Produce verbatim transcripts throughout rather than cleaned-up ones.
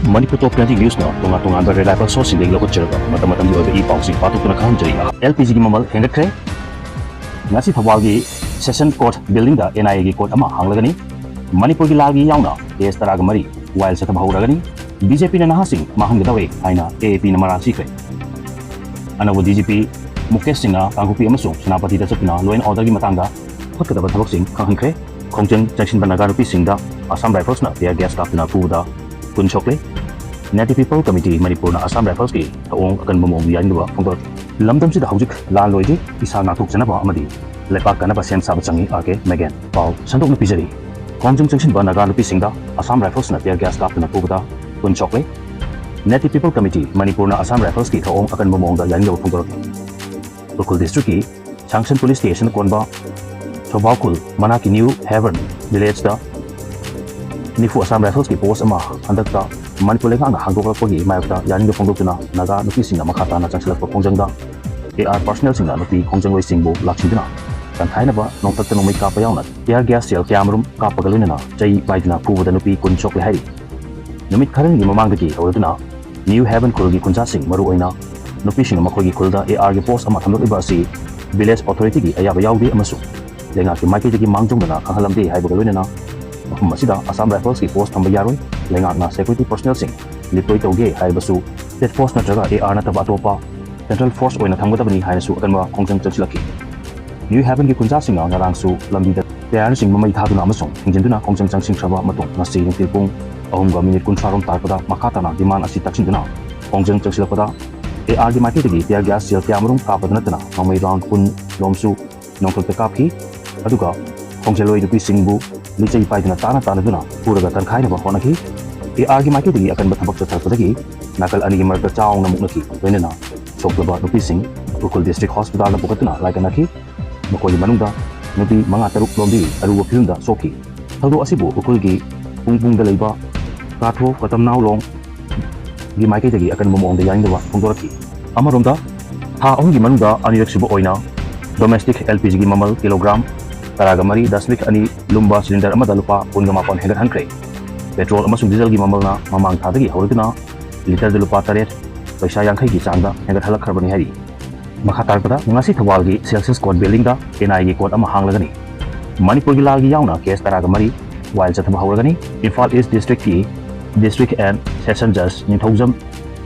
ꯃꯅꯤꯄꯨꯔ ꯇꯣꯞ twenty ꯅ꯭ꯌꯨꯁꯅ ꯇꯣꯉꯥꯟ ꯇꯣꯉꯥꯟꯕ reliable ꯁꯣꯔꯁꯁꯤꯡꯗꯒꯤ ꯂꯧꯈꯠꯆꯔꯒ ꯃꯇꯝ ꯃꯇꯝꯒꯤ ꯑꯣꯏꯕ ꯏ ꯄꯥꯎꯁꯤꯡ ꯄꯥꯊꯣꯛꯇꯨꯅ ꯈꯪꯍꯟꯖꯔꯤ꯫ ꯑꯦꯜ ꯄꯤ ꯖꯤꯒꯤ ꯃꯃꯜ ꯍꯦꯟꯒꯠꯈ꯭ꯔꯦ꯫ ꯉꯁꯤ ꯊꯧꯕꯥꯜꯒꯤ ꯁꯦꯁꯟ ꯀꯣꯔꯠ ꯕꯤꯜꯗꯤꯡꯗ ꯑꯦꯟ ꯑꯥꯏ ꯑꯦꯒꯤ ꯀꯣꯔꯠ ꯑꯃ ꯍꯥꯡꯂꯒꯅꯤ꯫ ꯃꯅꯤꯄꯨꯔꯒꯤ ꯂꯥꯜꯒꯤ ꯌꯥꯎꯅ ꯀꯦꯁ ꯇꯔꯥꯒ ꯃꯔꯤ ꯋꯥꯏꯜ ꯆꯠꯊꯕ ꯍꯧꯔꯒꯅꯤ꯫ ꯕꯤ ꯖꯦ ꯄꯤꯅ ꯅꯍꯥꯁꯤꯡ ꯃꯥꯡꯍꯟꯒꯗꯧꯔꯦ ꯍꯥꯏꯅ ꯑꯦ ꯑꯦ ꯄꯤꯅ ꯃꯔꯥꯜ ꯁꯤꯈ꯭ꯔꯦ꯫ ꯑꯅꯧꯕ ꯗꯤ ꯖꯤ ꯄꯤ ꯃꯨꯀꯦꯁ ꯁꯤꯡꯅ ꯀꯥꯡꯄꯣꯛꯄꯤ ꯑꯃꯁꯨꯡ ꯁꯦꯅꯥꯄꯇꯤꯗ ꯆꯠꯇꯨꯅ law and orderꯒꯤ ꯃꯇꯥꯡꯗ ꯐꯒꯠꯀꯗꯕ ꯊꯕꯛꯁꯤꯡ ꯈꯪꯍꯟꯈ꯭ꯔꯦ꯫ ꯈꯣꯡꯖꯪ ꯆꯪꯁꯤꯟꯕ ꯅꯥꯒꯥ ꯅꯨꯄꯤꯁꯤꯡꯗ ꯑꯁꯥꯝ ꯔꯥꯏꯐꯜꯁꯅ tear gas ꯀꯥꯞꯇꯨꯅ ꯐꯨꯕꯗ ꯀꯨꯟ ꯁꯣꯛꯂꯦ꯫ Native People Committee ꯃꯅꯤꯄꯨꯔꯅ ꯑꯁꯥꯝ ꯔꯥꯏꯐꯜꯁꯀꯤ ꯊꯧꯑꯣꯡ ꯑꯀꯟꯕ ꯃꯑꯣꯡꯗ ꯌꯥꯅꯤꯡꯗꯕ ꯐꯣꯡꯗꯣꯔꯛꯂꯤ꯫ ꯂꯝꯗꯝꯁꯤꯗ ꯍꯧꯖꯤꯛ ꯂꯥꯟ ꯂꯣꯏꯗ꯭ꯔꯤ, ꯏꯁꯥ ꯉꯥꯛꯊꯣꯛꯆꯅꯕ ꯑꯃꯗꯤ ꯂꯩꯄꯥꯛ ꯀꯟꯅꯕ ꯁꯦꯝ ꯁꯥꯕ ꯆꯪꯏ, ꯑꯥꯔ ꯀꯦ ꯃꯦꯒꯦꯟ꯫ ꯄꯥꯎ ꯁꯟꯗꯣꯛꯅ ꯄꯤꯖꯔꯤ꯫ ꯈꯣꯡꯖꯪ ꯆꯪꯁꯤꯟꯕ ꯅꯥꯒꯥ ꯅꯨꯄꯤꯁꯤꯡꯗ ꯑꯁꯥꯝ ꯔꯥꯏꯐꯜꯁꯅ tear gas ꯀꯥꯞꯇꯨꯅ ꯐꯨꯕꯗ ꯀꯨꯟ ꯁꯣꯛꯂꯦ꯫ Native People Committee ꯃꯅꯤꯄꯨꯔꯅ ꯑꯁꯥꯝ ꯔꯥꯏꯐꯜꯁꯀꯤ ꯊꯧꯑꯣꯡ ꯑꯀꯟꯕ ꯃꯑꯣꯡꯗ ꯌꯥꯅꯤꯡꯗꯕ ꯐꯣꯡꯗꯣꯔꯛꯂꯤ꯫ ꯎꯈ꯭ꯔꯨꯜ ꯗꯤꯁꯇ꯭ꯔꯤꯛꯀꯤ ꯁꯥꯡꯁꯟ ꯄꯨꯂꯤꯁ ꯁ꯭ꯇꯦꯁꯟ ꯀꯣꯟꯕ ꯁꯣꯕꯥꯎꯈꯨꯜ ꯃꯅꯥꯛꯀꯤ ꯅ꯭ꯌꯨ ꯍꯦꯚꯟ ꯚꯤꯂꯦꯖꯇ ꯅꯤꯐꯨ ꯑꯁꯥꯝ ꯔꯥꯏꯐꯜꯁꯀꯤ ꯄꯣꯁ ꯑꯃ ꯍꯟꯗꯛꯇ ꯃꯅꯤꯄꯨꯔ ꯂꯩꯉꯥꯛꯅ ꯍꯥꯡꯗꯣꯛꯂꯛꯄꯒꯤ ꯃꯥꯌꯣꯛꯇ ꯌꯥꯅꯤꯡꯗꯕ ꯐꯣꯡꯗꯣꯛꯇꯨꯅ ꯅꯥꯒꯥ ꯅꯨꯄꯤꯁꯤꯡꯅ ꯃꯈꯥ ꯇꯥꯅ ꯆꯪꯁꯤꯜꯂꯛꯄ ꯈꯣꯡꯖꯪꯗ ꯑꯦ ꯑꯥꯔ ꯄꯥꯔꯁꯅꯦꯜꯁꯤꯡꯅ ꯅꯨꯄꯤ ꯈꯣꯡꯖꯪꯂꯣꯏꯁꯤꯡꯕꯨ ꯂꯥꯛꯁꯤꯟꯗꯨꯅ ꯇꯟꯈꯥꯏꯅꯕ ꯅꯣꯡꯊꯛꯇ ꯅꯣꯡꯃꯩ ꯀꯥꯞꯄ ꯌꯥꯎꯅ tear gas shell ꯀꯌꯥꯃꯔꯨꯝ ꯀꯥꯞꯄꯒ ꯂꯣꯏꯅꯅ ꯆꯩ ꯄꯥꯏꯗꯨꯅ ꯐꯨꯕꯗ ꯅꯨꯄꯤ ꯀꯨꯟ ꯁꯣꯛꯂꯦ ꯍꯥꯏꯔꯤ꯫ ꯅꯨꯃꯤꯠ ꯈꯔꯅꯤꯒꯤ ꯃꯃꯥꯡꯗꯒꯤ ꯍꯧꯔꯗꯨꯅ ꯅ꯭ꯌꯨ ꯍꯦꯚꯟ ꯈꯨꯜꯒꯤ ꯈꯨꯟꯖꯥꯁꯤꯡ, ꯃꯔꯨꯑꯣꯏꯅ ꯅꯨꯄꯤꯁꯤꯡꯅ ꯃꯈꯣꯏꯒꯤ ꯈꯨꯜꯗ ꯑꯦ ꯑꯥꯔꯒꯤ ꯄꯣꯁ ꯑꯃ ꯊꯝꯂꯛꯂꯤꯕ ꯑꯁꯤ ꯚꯤꯂꯦꯖ ꯑꯣꯊꯣꯔꯤꯇꯤꯒꯤ ꯑꯌꯥꯕ ꯌꯥꯎꯗꯦ ꯑꯃꯁꯨꯡ ꯂꯩꯉꯥꯛꯀꯤ ꯃꯥꯏꯀꯩꯗꯒꯤ ꯃꯥꯡꯖꯧꯅꯅ ꯈꯪꯍꯜꯂꯝꯗꯦ ꯍꯥꯏꯕꯒ ꯂꯣꯏꯅꯅ ꯃꯐꯝ ꯑꯁꯤꯗ ꯑꯁꯥꯝ ꯔꯥꯏꯐꯜꯁꯀꯤ ꯄꯣꯁ ꯊꯝꯕ ꯌꯥꯔꯣꯏ, ꯂꯩꯉꯥꯛꯅ ꯁꯦꯀ꯭ꯌꯨꯔꯤꯇꯤ ꯄꯔꯁꯅꯦꯜꯁꯤꯡ deploy ꯇꯧꯒꯦ ꯍꯥꯏꯔꯕꯁꯨ ꯁ꯭ꯇꯦꯠ ꯐꯣꯔꯁ ꯅꯠꯇ꯭ꯔꯒ ꯑꯦ ꯑꯥꯔ ꯅꯠꯇꯕ ꯑꯇꯣꯞꯄ ꯁꯦꯟꯇ꯭ꯔꯦꯜ ꯐꯣꯔꯁ ꯑꯣꯏꯅ ꯊꯝꯒꯗꯕꯅꯤ ꯍꯥꯏꯅꯁꯨ ꯑꯀꯟꯕ ꯈꯣꯡꯖꯪ ꯆꯪꯁꯤꯜꯂꯛꯈꯤ꯫ ꯅ꯭ꯌꯨ ꯍꯦꯚꯟꯒꯤ ꯈꯨꯟꯖꯥꯁꯤꯡꯅ ꯉꯔꯥꯡꯁꯨ ꯂꯝꯕꯤꯗ ꯇꯌꯥꯔꯅꯆꯤꯡꯕ ꯃꯩ ꯊꯥꯗꯨꯅ ꯑꯃꯁꯨꯡ ꯊꯤꯡꯖꯤꯟꯗꯨꯅ ꯈꯣꯡꯖꯪ ꯆꯪꯁꯤꯟꯈ꯭ꯔꯕ ꯃꯇꯨꯡ ꯉꯁꯤ ꯅꯨꯡꯊꯤꯜ ꯄꯨꯡ ꯑꯍꯨꯝꯒ ꯃꯤꯅꯤꯠ ꯀꯨꯟꯊ꯭ꯔꯥ ꯔꯣꯝ ꯇꯥꯔꯛꯄꯗ ꯃꯈꯥ ꯇꯥꯅ demand ꯑꯁꯤ ꯇꯛꯁꯤꯟꯗꯨꯅ ꯈꯣꯡꯖꯪ ꯆꯪꯁꯤꯜꯂꯛꯄꯗ ꯑꯦ ꯑꯥꯔꯒꯤ ꯃꯥꯏꯀꯩꯗꯒꯤ tear gas shell ꯀꯌꯥꯃꯔꯨꯝ ꯀꯥꯞꯄꯗ ꯅꯠꯇꯅ ꯅꯣꯡꯃꯩ round ꯀꯨꯟ ꯔꯣꯝꯁꯨ ꯅꯣꯡꯊꯛꯇ ꯀꯥꯞꯈꯤ꯫ ꯑꯗꯨꯒ ꯈꯣꯡꯖꯪꯂꯣꯏ ꯅꯨꯄꯤꯁꯤꯡꯕꯨ ꯂꯤꯆꯩ ꯄꯥꯏꯗꯨꯅ ꯇꯥꯅ ꯇꯥꯅꯗꯨꯅ ꯐꯨꯔꯒ ꯇꯟꯈꯥꯏꯅꯕ ꯍꯣꯠꯅꯈꯤ꯫ ꯑꯦ ꯑꯥꯔꯒꯤ ꯃꯥꯏꯀꯩꯗꯒꯤ ꯑꯀꯟꯕ ꯊꯕꯛ ꯆꯠꯊꯔꯛꯄꯗꯒꯤ ꯅꯥꯀꯜ ꯑꯅꯤꯒꯤ ꯃꯔꯛꯇ ꯆꯥꯎꯅ ꯃꯨꯛꯅꯈꯤ꯫ ꯂꯣꯏꯅꯅ ꯁꯣꯛꯂꯕ ꯅꯨꯄꯤꯁꯤꯡ ꯎꯈ꯭ꯔꯨꯜ ꯗꯤꯁꯇ꯭ꯔꯤꯛ ꯍꯣꯁꯄꯤꯇꯥꯜꯗ ꯄꯨꯈꯠꯇꯨꯅ ꯂꯥꯏꯀꯠꯅꯈꯤ꯫ ꯃꯈꯣꯏꯒꯤ ꯃꯅꯨꯡꯗ ꯅꯨꯄꯤ ꯃꯉꯥ ꯇꯔꯨꯛ ꯂꯣꯝꯗꯤ ꯑꯔꯨꯕ ꯐꯤꯕꯝꯗ ꯁꯣꯛꯈꯤ꯫ ꯊꯧꯗꯣꯛ ꯑꯁꯤꯕꯨ ꯎꯈ꯭ꯔꯨꯜꯒꯤ ꯄꯨꯡꯄꯨꯡꯗ ꯂꯩꯕ ꯀꯥꯊꯣ ꯀꯇꯝꯅꯥꯎꯂꯣꯡꯒꯤ ꯃꯥꯏꯀꯩꯗꯒꯤ ꯑꯀꯟꯕ ꯃꯑꯣꯡꯗ ꯌꯥꯅꯤꯡꯗꯕ ꯐꯣꯡꯗꯣꯔꯛꯈꯤ꯫ ꯑꯃꯔꯣꯝꯗ, ꯊꯥ ꯑꯍꯨꯝꯒꯤ ꯃꯅꯨꯡꯗ ꯑꯅꯤꯔꯛ ꯁꯨꯕ ꯑꯣꯏꯅ domestic L P G ꯒꯤ ꯃꯃꯜ ꯀꯤꯂꯣꯒ꯭ꯔꯥꯝ ꯇꯔꯥꯒ ꯃꯔꯤ ꯗꯁꯃꯤꯛ ꯑꯅꯤ ꯂꯨꯝꯕ cylinder ꯑꯃꯗ ꯂꯨꯄꯥ ꯀꯨꯟꯒ ꯃꯥꯄꯟ ꯍꯦꯟꯒꯠꯍꯟꯈ꯭ꯔꯦ꯫ ꯄꯦꯇ꯭ꯔꯣꯜ ꯑꯃꯁꯨꯡ ꯗꯤꯖꯜꯒꯤ ꯃꯃꯜꯅ ꯃꯃꯥꯡ ꯊꯥꯗꯒꯤ ꯍꯧꯔꯗꯨꯅ ꯂꯤꯇꯔꯗ ꯂꯨꯄꯥ ꯇꯔꯦꯠ ꯄꯩꯁꯥ ꯌꯥꯡꯈꯩꯒꯤ ꯆꯥꯡꯗ ꯍꯦꯟꯒꯠꯍꯜꯂꯛꯈ꯭ꯔꯕꯅꯤ ꯍꯥꯏꯔꯤ꯫ ꯃꯈꯥ ꯇꯥꯔꯛꯄꯗ ꯉꯁꯤ ꯊꯧꯕꯥꯜꯒꯤ ꯁꯦꯜꯁꯤꯌꯁ ꯀꯣꯔꯠ ꯕꯤꯜꯗꯤꯡꯗ ꯑꯦꯟ ꯑꯥꯏꯒꯤ ꯀꯣꯔꯠ ꯑꯃ ꯍꯥꯡꯂꯒꯅꯤ꯫ ꯃꯅꯤꯄꯨꯔꯒꯤ ꯂꯥꯜꯒꯤ ꯌꯥꯎꯅ ꯀꯦꯁ ꯇꯔꯥꯒ ꯃꯔꯤ ꯋꯥꯏꯜ ꯆꯠꯊꯕ ꯍꯧꯔꯒꯅꯤ꯫ ꯏꯝꯐꯥꯜ ꯏꯁ ꯗꯤꯁꯇ꯭ꯔꯤꯛꯀꯤ ꯗꯤꯁꯇ꯭ꯔꯤꯛ ꯑꯦꯟ ꯁꯦꯁꯟ ꯖꯖ ꯅꯤꯡꯊꯧꯖꯝ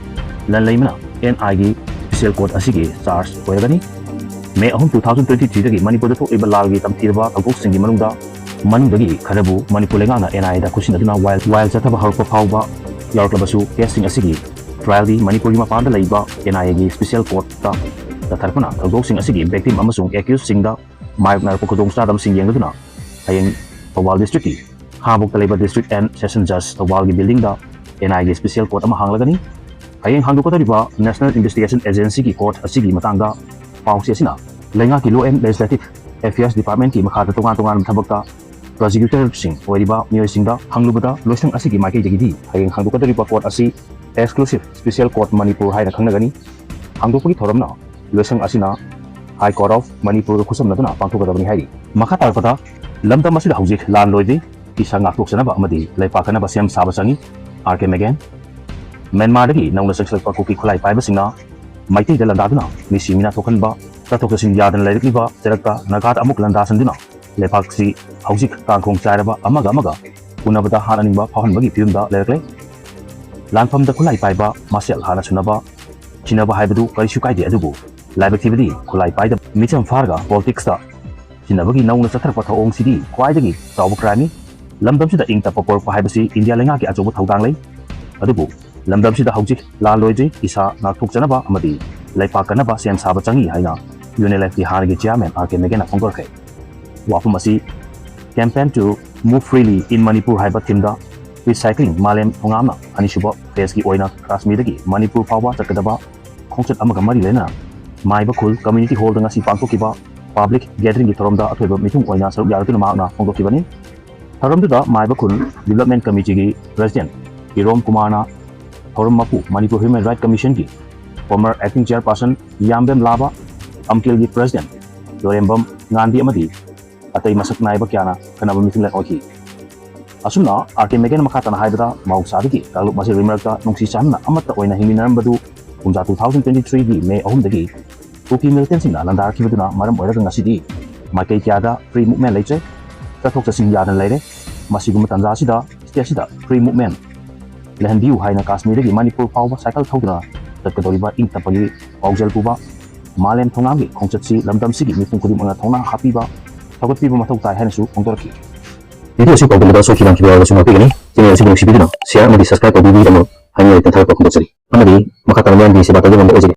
ꯂꯟꯂꯩꯃꯅ ꯑꯦꯟ ꯑꯥꯏꯒꯤ ꯁ꯭ꯄꯦꯁꯤꯌꯦꯜ ꯀꯣꯔꯠ ꯑꯁꯤꯒꯤ ꯆꯥꯔꯖ ꯑꯣꯏꯔꯒꯅꯤ꯫ ꯃꯦ ꯑꯍꯨꯝ, two thousand twenty threeꯗꯒꯤ ꯃꯅꯤꯄꯨꯔꯗ ꯊꯣꯛꯂꯤꯕ ꯂꯥꯜꯒꯤ ꯇꯝꯊꯤꯔꯕ ꯊꯧꯗꯣꯛꯁꯤꯡꯒꯤ ꯃꯅꯨꯡꯗ, ꯃꯅꯨꯡꯗꯒꯤ ꯈꯔꯕꯨ ꯃꯅꯤꯄꯨꯔ ꯂꯩꯉꯥꯛꯅ ꯑꯦꯟ ꯑꯥꯏꯗ ꯈꯨꯠꯁꯤꯟꯅꯗꯨꯅ ꯋꯥꯏꯜ, ꯋꯥꯏꯜ ꯆꯠꯊꯕ ꯍꯧꯔꯛꯄ ꯐꯥꯎꯕ ꯌꯥꯎꯔꯛꯂꯕꯁꯨ, ꯀꯦꯁꯁꯤꯡ ꯑꯁꯤꯒꯤ ꯇ꯭ꯔꯥꯏꯜꯗꯤ ꯃꯅꯤꯄꯨꯔꯒꯤ ꯃꯄꯥꯟꯗ ꯂꯩꯕ ꯑꯦꯟ ꯑꯥꯏ ꯑꯦꯒꯤ ꯁ꯭ꯄꯦꯁꯤꯌꯦꯜ ꯀꯣꯔꯠꯇ ꯆꯠꯊꯔꯛꯄꯅ ꯊꯧꯗꯣꯛꯁꯤꯡ ꯑꯁꯤꯒꯤ ꯚꯤꯛꯇꯤꯝ ꯑꯃꯁꯨꯡ ꯑꯦꯀ꯭ꯌꯨꯁꯁꯤꯡꯗ ꯃꯥꯌꯣꯛꯅꯔꯛꯄ ꯈꯨꯗꯣꯡꯆꯥꯗꯕꯁꯤꯡ ꯌꯦꯡꯂꯗꯨꯅ ꯍꯌꯦꯡ ꯊꯧꯕꯥꯜ ꯗꯤꯁꯇ꯭ꯔꯤꯛꯀꯤ ꯈꯥꯉꯕꯣꯛꯇ ꯂꯩꯕ ꯗꯤꯁꯇ꯭ꯔꯤꯛ ꯑꯦꯟ ꯁꯦꯁꯟ ꯖꯖ ꯊꯧꯕꯥꯜꯒꯤ ꯕꯤꯜꯗꯤꯡꯗ ꯑꯦꯟ ꯑꯥꯏꯒꯤ ꯁ꯭ꯄꯦꯁꯤꯌꯦꯜ ꯀꯣꯔꯠ ꯑꯃ ꯍꯥꯡꯂꯒꯅꯤ꯫ ꯍꯌꯦꯡ ꯍꯥꯡꯗꯣꯛꯀꯗꯧꯔꯤꯕ ꯅꯦꯁꯅꯦꯜ ꯏꯟꯚꯦꯁꯇꯤꯒꯦꯁꯟ ꯑꯦꯖꯦꯟꯁꯤꯒꯤ ꯀꯣꯔꯠ ꯑꯁꯤꯒꯤ ꯃꯇꯥꯡꯗ ꯄꯥꯎꯆꯦ ꯑꯁꯤꯅ ꯂꯩꯉꯥꯛꯀꯤ ꯂꯣ ꯑꯦꯟ ꯂꯦꯖꯤꯁꯂꯦꯇꯤꯚ ꯑꯦꯐꯤꯌꯔꯁ ꯗꯤꯄꯥꯔꯠꯃꯦꯟꯠꯀꯤ ꯃꯈꯥꯗ ꯇꯣꯉꯥꯟ ꯇꯣꯉꯥꯟꯕ ꯊꯕꯛꯇ ꯄ꯭ꯔꯣꯁꯤꯀ꯭ꯌꯨꯇꯔꯁꯤꯡ ꯑꯣꯏꯔꯤꯕ ꯃꯤꯑꯣꯏꯁꯤꯡꯗ ꯍꯪꯂꯨꯕꯗ, ꯂꯣꯏꯁꯪ ꯑꯁꯤꯒꯤ ꯃꯥꯏꯀꯩꯗꯒꯤꯗꯤ ꯍꯌꯦꯡ ꯍꯥꯡꯗꯣꯛꯀꯗꯧꯔꯤꯕ ꯀꯣꯔꯠ ꯑꯁꯤ ꯑꯦꯛꯁꯀ꯭ꯂꯨꯁꯤꯚ ꯁ꯭ꯄꯦꯁꯤꯌꯦꯜ ꯀꯣꯔꯠ ꯃꯅꯤꯄꯨꯔ ꯍꯥꯏꯅ ꯈꯪꯅꯒꯅꯤ꯫ ꯍꯥꯡꯗꯣꯛꯄꯒꯤ ꯊꯧꯔꯝꯅ ꯂꯣꯏꯁꯪ ꯑꯁꯤꯅ ꯍꯥꯏ ꯀꯣꯔꯠ ꯑꯣꯐ ꯃꯅꯤꯄꯨꯔꯒ ꯈꯨꯠꯁꯝꯅꯗꯨꯅ ꯄꯥꯡꯊꯣꯛꯀꯗꯕꯅꯤ ꯍꯥꯏꯔꯤ꯫ ꯃꯈꯥ ꯇꯥꯔꯛꯄꯗ, ꯂꯝꯗꯝ ꯑꯁꯤꯗ ꯍꯧꯖꯤꯛ ꯂꯥꯟ ꯂꯣꯏꯗ꯭ꯔꯤ, ꯏꯁꯥ ꯉꯥꯛꯊꯣꯛꯆꯅꯕ ꯑꯃꯗꯤ ꯂꯩꯄꯥꯛ ꯀꯟꯅꯕ ꯁꯦꯝ ꯁꯥꯕ ꯆꯪꯏ꯫ ꯑꯥꯔ ꯀꯦ ꯃꯦꯒꯦꯟ꯫ ꯃ꯭ꯌꯥꯟꯃꯥꯔꯗꯒꯤ ꯅꯧꯅ ꯆꯪꯁꯤꯜꯂꯛꯄ ꯀꯨꯀꯤ ꯈꯨꯠꯂꯥꯏ ꯄꯥꯏꯕꯁꯤꯡꯅ ꯃꯩꯇꯩꯗ ꯂꯥꯟꯗꯥꯗꯨꯅ ꯃꯤꯁꯤ ꯃꯤꯅꯥ ꯊꯣꯛꯍꯟꯕ, ꯆꯠꯊꯣꯛ ꯆꯠꯁꯤꯟ ꯌꯥꯗꯅ ꯂꯩꯔꯛꯂꯤꯕ ꯆꯩꯔꯛꯇ ꯅꯥꯒꯥꯗ ꯑꯃꯨꯛ ꯂꯥꯟꯗꯥꯁꯤꯟꯗꯨꯅ ꯂꯩꯄꯥꯛꯁꯤ ꯍꯧꯖꯤꯛ ꯀꯥꯡꯈꯣꯡ ꯆꯥꯏꯔꯕ, ꯑꯃꯒ ꯑꯃꯒ ꯎꯅꯕꯗ ꯍꯥꯠꯅꯅꯤꯡꯕ ꯐꯥꯎꯍꯟꯕꯒꯤ ꯐꯤꯕꯝꯗ ꯂꯩꯔꯛꯂꯦ꯫ ꯂꯥꯟꯐꯝꯗ ꯈꯨꯠꯂꯥꯏ ꯄꯥꯏꯕ ꯃꯁꯦꯜ ꯍꯥꯟꯅ ꯁꯨꯅꯕ, ꯁꯤꯟꯅꯕ ꯍꯥꯏꯕꯗꯨ ꯀꯔꯤꯁꯨ ꯀꯥꯏꯗꯦ, ꯑꯗꯨꯕꯨ ꯂꯥꯏꯕꯛ ꯊꯤꯕꯗꯤ ꯈꯨꯠꯂꯥꯏ ꯄꯥꯏꯗꯕ ꯃꯤꯆꯝ ꯐꯥꯔꯒ ꯄꯣꯂꯤꯇꯤꯛꯁꯇ ꯁꯤꯟꯅꯕꯒꯤ ꯅꯧꯅ ꯆꯠꯊꯔꯛꯄ ꯊꯧꯑꯣꯡꯁꯤꯗꯤ ꯈ꯭ꯋꯥꯏꯗꯒꯤ ꯆꯥꯎꯕ ꯀ꯭ꯔꯥꯏꯝꯅꯤ꯫ ꯂꯝꯗꯝꯁꯤꯗ ꯏꯪ ꯇꯞꯄ ꯄꯣꯔꯛꯄ ꯍꯥꯏꯕꯁꯤ ꯏꯟꯗꯤꯌꯥ ꯂꯩꯉꯥꯛꯀꯤ ꯑꯆꯧꯕ ꯊꯧꯗꯥꯡ ꯂꯩ꯫ ꯑꯗꯨꯕꯨ ꯂꯝꯗꯝꯁꯤꯗ ꯍꯧꯖꯤꯛ ꯂꯥꯟ ꯂꯣꯏꯗ꯭ꯔꯤ, ꯏꯁꯥ ꯉꯥꯛꯊꯣꯛꯆꯅꯕ ꯑꯃꯗꯤ ꯂꯩꯄꯥꯛ ꯀꯟꯅꯕ ꯁꯦꯝ ꯁꯥꯕ ꯆꯪꯏ ꯍꯥꯏꯅ ꯌꯨ ꯑꯦꯟ ꯑꯦꯜ ꯑꯦꯐꯀꯤ ꯍꯥꯟꯅꯒꯤ ꯆꯤꯌꯥꯔꯃꯦꯟ ꯑꯥꯔ ꯀꯦ ꯃꯦꯒꯦꯟꯅ ꯐꯣꯡꯗꯣꯔꯛꯈ꯭ꯔꯦ꯫ ꯋꯥꯐꯝ ꯑꯁꯤ Campaign to Move Freely in Manipur ꯍꯥꯏꯕ ꯊꯤꯝꯗ ꯔꯤꯁꯥꯏꯀ꯭ꯂꯤꯡ ꯃꯥꯂꯦꯝ ꯊꯣꯉꯥꯝꯅ ꯑꯅꯤꯁꯨꯕ ꯐꯦꯁꯀꯤ ꯑꯣꯏꯅ ꯀꯥꯁꯃꯤꯔꯗꯒꯤ ꯃꯅꯤꯄꯨꯔ ꯐꯥꯎꯕ ꯆꯠꯀꯗꯕ ꯈꯣꯡꯆꯠ ꯑꯃꯒ ꯃꯔꯤ ꯂꯩꯅꯅ ꯃꯥꯏꯕ ꯈꯨꯜ ꯀꯝꯃ꯭ꯌꯨꯅꯤꯇꯤ ꯍꯣꯜꯗ ꯉꯁꯤ ꯄꯥꯡꯊꯣꯛꯈꯤꯕ ꯄꯕ꯭ꯂꯤꯛ ꯒꯦꯗꯔꯤꯡꯒꯤ ꯊꯧꯔꯝꯗ ꯑꯊꯣꯏꯕ ꯃꯤꯊꯨꯡ ꯑꯣꯏꯅ ꯁꯔꯨꯛ ꯌꯥꯔꯗꯨꯅ ꯃꯍꯥꯛꯅ ꯐꯣꯡꯗꯣꯛꯈꯤꯕꯅꯤ꯫ ꯊꯧꯔꯝꯗꯨꯗ ꯃꯥꯏꯕ ꯈꯨꯜ ꯗꯤꯕ꯭ꯂꯞꯃꯦꯟ ꯀꯃꯤꯇꯤꯒꯤ ꯄ꯭ꯔꯁꯤꯗꯦꯟꯠ ꯀꯤꯔꯣꯝ ꯀꯨꯃꯥꯔꯅ ꯊꯧꯔꯝ ꯃꯄꯨ ꯃꯅꯤꯄꯨꯔ ꯍ꯭ꯌꯨꯃꯦꯟ ꯔꯥꯏꯠ ꯀꯃꯤꯁꯟꯒꯤ former acting chairperson ꯌꯥꯝꯕꯦꯝ ꯂꯥꯕ, ꯑꯝꯀꯤꯜꯒꯤ ꯄ꯭ꯔꯁꯤꯗꯦꯟꯠ ꯂꯣꯔꯦꯝꯕꯝ ꯉꯥꯟꯕꯤ ꯑꯃꯗꯤ ꯑꯇꯩ ꯃꯁꯛ ꯅꯥꯏꯕ ꯀꯌꯥꯅ ꯈꯟꯅꯕ ꯃꯤꯊꯨꯡꯂꯦꯟ ꯑꯣꯏꯈꯤ꯫ ꯑꯁꯨꯝꯅ ꯑꯥꯔ ꯀꯦ ꯃꯦꯒꯟ ꯃꯈꯥ ꯇꯥꯅ ꯍꯥꯏꯕꯗ, ꯃꯍꯧꯁꯥꯗꯒꯤ ꯀꯥꯡꯂꯨꯞ ꯃꯁꯦꯜꯒꯤ ꯃꯔꯛꯇ ꯅꯨꯡꯁꯤ ꯆꯥꯟꯅꯅ ꯑꯃꯠꯇ ꯑꯣꯏꯅ ꯍꯤꯡꯃꯤꯟꯅꯔꯝꯕꯗꯨ ꯀꯨꯝꯖꯥ two thousand twenty three ꯒꯤ ꯃꯦ ꯑꯍꯨꯝꯗꯒꯤ ꯀꯨꯀꯤ militantꯁꯤꯡꯅ ꯂꯥꯟꯗꯥꯔꯛꯈꯤꯕꯗꯨꯅ ꯃꯔꯝ ꯑꯣꯏꯔꯒ ꯉꯁꯤꯗꯤ ꯃꯥꯏꯀꯩ ꯀꯌꯥꯗ free movement ꯂꯩꯇ꯭ꯔꯦ꯫ ꯆꯠꯊꯣꯛ ꯆꯠꯁꯤꯟ ꯌꯥꯗꯅ ꯂꯩꯔꯦ꯫ ꯃꯁꯤꯒꯨꯝꯕ ꯇꯥꯟꯖꯥ ꯑꯁꯤꯗ state ꯑꯁꯤꯗ free movement ꯂꯩꯍꯟꯕꯤꯌꯨ ꯍꯥꯏꯅ ꯀꯥꯁꯃꯤꯔꯗꯒꯤ ꯃꯅꯤꯄꯨꯔ ꯐꯥꯎꯕ cycle ꯊꯧꯗꯨꯅ ꯆꯠꯀꯗꯧꯔꯤꯕ ꯏꯪ ꯇꯞꯄꯒꯤ ꯄꯥꯎꯖꯦꯜ ꯄꯨꯕ ꯃꯥꯂꯦꯝ ꯊꯧꯅꯥꯒꯤ ꯈꯣꯡꯆꯠꯁꯤ ꯂꯝꯗꯝꯁꯤꯒꯤ ꯃꯤꯄꯨꯝ ꯈꯨꯗꯤꯡꯃꯛꯅ ꯊꯧꯅꯥ ꯍꯥꯞꯄꯤꯕ, ꯊꯧꯒꯠꯄꯤꯕ ꯃꯊꯧ ꯇꯥꯏ ꯍꯥꯏꯅꯁꯨ ꯐꯣꯡꯗꯣꯔꯛꯈꯤ꯫ Video ꯑꯁꯤ ꯄꯥꯎꯗꯝꯕꯗ ꯁꯣꯏꯈꯤꯕ ꯉꯥꯛꯄꯤꯒꯅꯤ꯫ Channel ꯑꯁꯤꯕꯨ ꯅꯨꯡꯁꯤꯕꯤꯗꯨꯅ share ꯑꯃꯗꯤ subscribe ꯇꯧꯕꯤꯕꯒꯤꯗꯃꯛ ꯍꯥꯏꯅꯤꯡꯂꯦ ꯇꯦꯟꯊꯔꯛꯄ ꯐꯣꯡꯗꯣꯛꯆꯔꯤ꯫ ꯑꯃꯗꯤ ꯃꯈꯥ ꯇꯥꯅ ꯃꯌꯥꯝꯒꯤ ꯁꯦꯕꯥ ꯇꯧꯕ ꯉꯝꯕ ꯑꯣꯏꯖꯒꯦ꯫